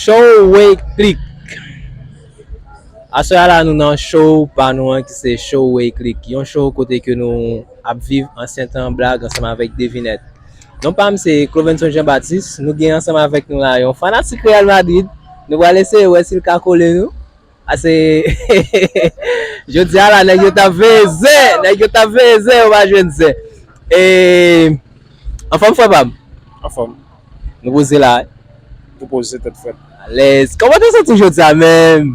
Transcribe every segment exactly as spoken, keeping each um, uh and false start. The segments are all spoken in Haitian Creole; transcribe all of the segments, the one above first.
Show Way Click. Aswè a la nou nan show pa nou an ki se Show Way Click. Yon show kote ke nou ap viv ansyen tan blag ansanm avèk Devinèt. Non pa m se Clovenson Jean Baptiste, nou gen ansanm avèk nou la yon fanatik Real Madrid. Nou pral eseye wè si l ka kole nou. Ase jodi a la nèg yo t ap veye zen, nèg yo t ap veye zen, yo pa jwenn zen. E anfòm frè pa m? Anfòm. Nou poze la. Pou poze tèt frèt. Alèz. Kòman te santi w jodi a menm?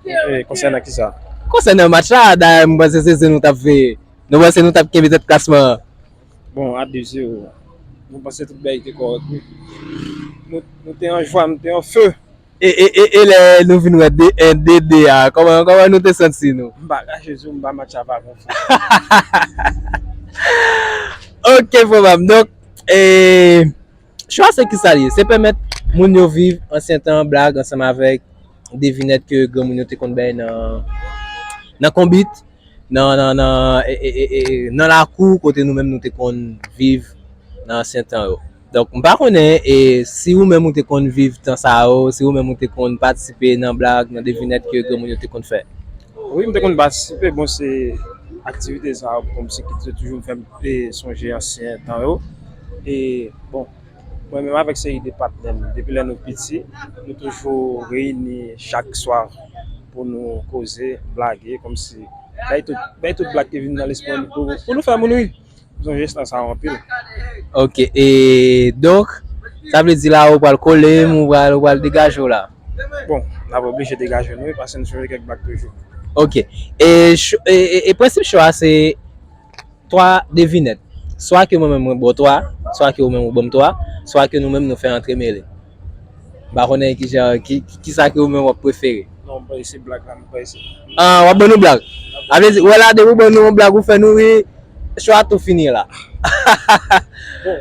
E konsènan kisa? Konsènan match la, dayè m panse se zen nou t ap veye. Nou panse nou t ap kenbe tèt klasman an. Bon, a de zewo. Nou panse tout bagay te kòrèk wi. Nou, nou te an jwa, nou te an fe. E, e, e, e lè nou vin wè de en, de de a, kòman, kòman nou te santi nou? M pa kache di w, m pa match a pa gon fou. Ok, frè pa m. Donk, e, chwa se kisa l ye? Se pèmèt moun yo viv ansyen tan blag ansanm avèk devinèt ke granmoun yo te konn bay nan, nan konbit, nan, nan, nan, e, e, e, e, nan lakou kote nou menm nou te konn viv nan ansyen tan yo. Donk, m pa konnen e, si ou menm ou te konn viv tan sa yo, si ou menm ou te konn patisipe nan blag, nan devinèt ke granmoun yo te konn fè. Wi, m te konn patisipe. Bon, se aktivite sa yo kòmsi ki te toujou fè m e, sonje ansyen tan yo. E, bon, mwen menm avèk seri de patnè m, depi lè nou piti, nou toujou reyini chak swa pou nou koze, blage, kòmsi bay tout, bay tout blag ki vin nan lespri nou pou, pou nou fè moun ri. M sonje tan sa yo anpil. Ok, e donk, sa vle di la ou pral kole m, ou pral, ou pral degaje w la? Bon, n ap oblije degaje nou wi, paske n sonje kèk blag toujou. Ok, e, cho- e, e, e prensip cho a se twa devinèt. Swa ke mwen menm mwen ba w twa, swa ke ou menm ou ban m twa, swa ke nou menm nou fè antremele. M pa konnen kijan, ki, ki, kisa ke ou menm w ap prefere. Non, m pa ese blag la, m pa ese. Ah, w ap ban nou blag. A vle di, wè la, depi w ban nou yon blag, ou fè nou ri, cho a tou fini la. Bon,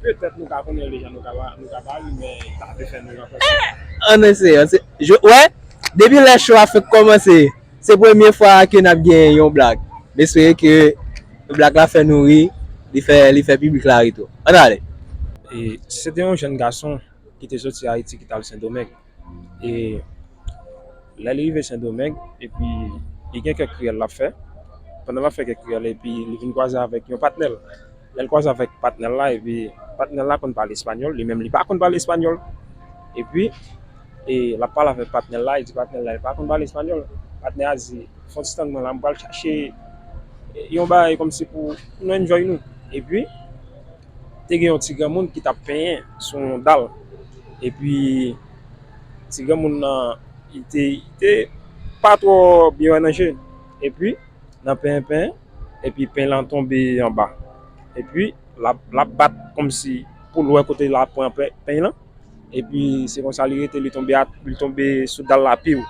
petèt nou ka konnen l deja, nou ka pa, nou ka pa ri, men ta te fè nou rankontre. Ann eseye, ann se, je, wè, depi lè cho a fèk kòmanse, se premye fwa ke n ap gen yon blag. M espere ke blag la fè nou ri, li fè, li fè piblik la ri tou. Ann ale. E se te yon jèn gason ki te soti Ayiti, ki t al Sendomeng. E lè li rive Sendomeng, epi li gen kèk riyèl l ap fè. Pandan l ap fè kèk riyèl, epi li vin kwaze avèk yon patnè l. Lè l kwaze avèk patnè l la, epi patnè l la konn pale espanyòl, li menm li pa konn pale espanyòl. Epi, e, l ap pale avèk patnè l la, li di patnè l la, li pa konn pale espanyòl. Patnè a di, fè yon ti tan mwen la, m pral chache yon bagay kòmsi pou, pou nou enjoy nou. Epi, te gen yon ti granmoun ki t ap penyen sou yon dal. Epi, ti granmoun nan, li te, li te pa twò byen wè nan je. Epi, nan penyen, penyen, epi peny lan tonbe anba. Epi, l ap, l ap bat kòmsi pou l wè kote l ap pran pe- peny lan. Epi, se konsa li rete, li tonbe a, li tonbe sou dal la piw.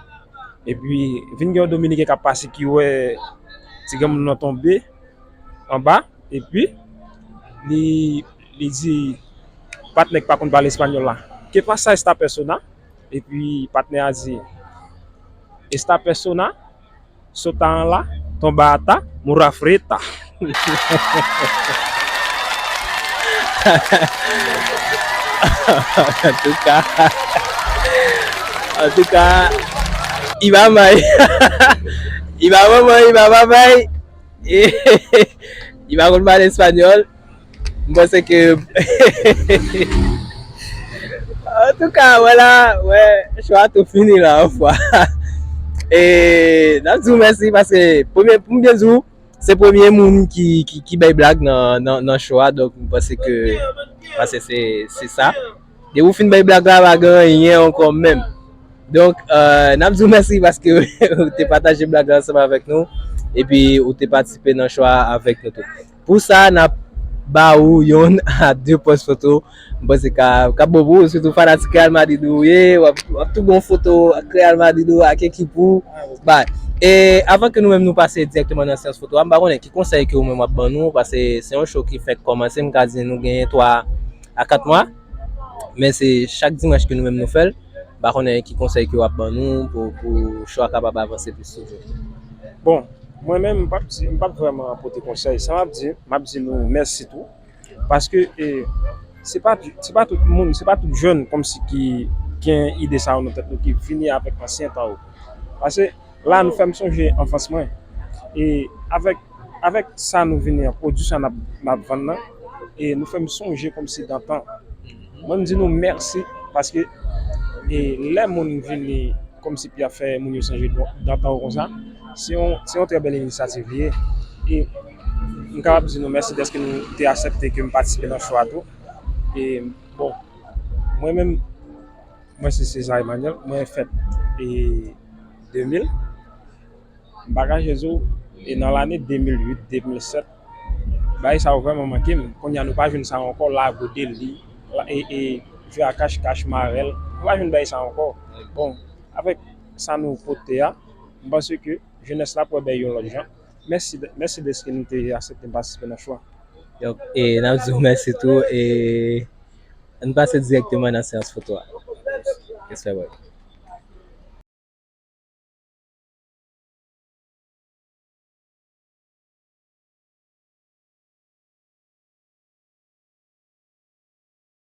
Epi, vin gen yon Dominiken k ap pase ki wè ti granmoun nan tonbe anba. Epi, li, li di patnè k pa konn pale espanyòl la, "¿Qué pasa esta persona?" Epi, patnè a di, "Esta persona sota en la tumba ata mura frita." Antouka, antouka, i pa may. I pa manman, i pa papay. I pa konn pale espanyòl. M panse ke, antouka, wè la, wè, cho a tou fini la, yon fwa. E, n ap di w mèsi paske premye, pou m byen di w, se premye moun ki, ki, ki bay blag nan, nan, nan cho a, donk m panse ke, paske se, se sa. Depi w fin bay blag la, pa gen anyen ankò menm. Donk, euh, n ap di w mèsi paske ou te pataje blag la ansanm avèk nou, epi ou te patisipe nan cho a avèk nou tou. Pou sa, n ap ba ou yonn a de pòz foto. M panse ka, ka bon pou ou, sitou fanatik Real Madrid ou ye, w ap, w ap tou bon foto ak Real Madrid ou, ak ekip ou. Bay. E avan ke nou menm nou pase dirèkteman nan seyans foto a, m pa konnen ki konsèy ke ou menm w ap ban nou, paske se yon cho ki fèk kòmanse, m ka di nou genyen twa a kat mwa, men se chak dimanch ke nou menm nou fè l. M pa konnen ki konsèy ke w ap ban nou pou, pou cho a kapab avanse plis toujou. Bon, mwen menm, m p ap di, m p ap vrèman pote konsèy. Sa m ap di, m ap di nou mèsi tou. Paske, e, se pa, se pa tout moun, se pa tout jèn kòmsi ki, gen ide sa yo nan tèt nou, ki vini avèk ansyen tan yo. Paske la, nou fè m sonje anfans mwen. E avèk, avèk sa nou vini an, pwodui sa n ap, n ap vann nan, e nou fè m sonje kòmsi dantan. Mwen, m di nou mèsi, paske, e lè moun vini kòmsi pou y ap fè moun yo sonje dantan yo konsa, se yon, se yon trè bèl inisyativ li ye. E m kapab di nou mèsi dèske nou te aksepte ke m patisipe nan show a tou. E bon, mwen menm, mwen se César Emmanuel, mwen fèt e de mil. M pa kache di w, e nan lane de mil uit, de mil sèt, bagay sa yo vrèman manke m. Kounye a nou pa jwenn sa yo ankò, lago, deli, la, e, e jwe a kach kach, marèl. Nou pa jwenn bagay sa yo ankò. Bon, avèk sa nou pote a, m panse ke jenès la pral wè bagay yon lòt jan. Mèsi, mèsi dèske nou te aksepte m patisipe nan show a. Donk, e n ap di w mèsi tou, e ann pase dirèkteman nan seyans foto a. Respè, bro.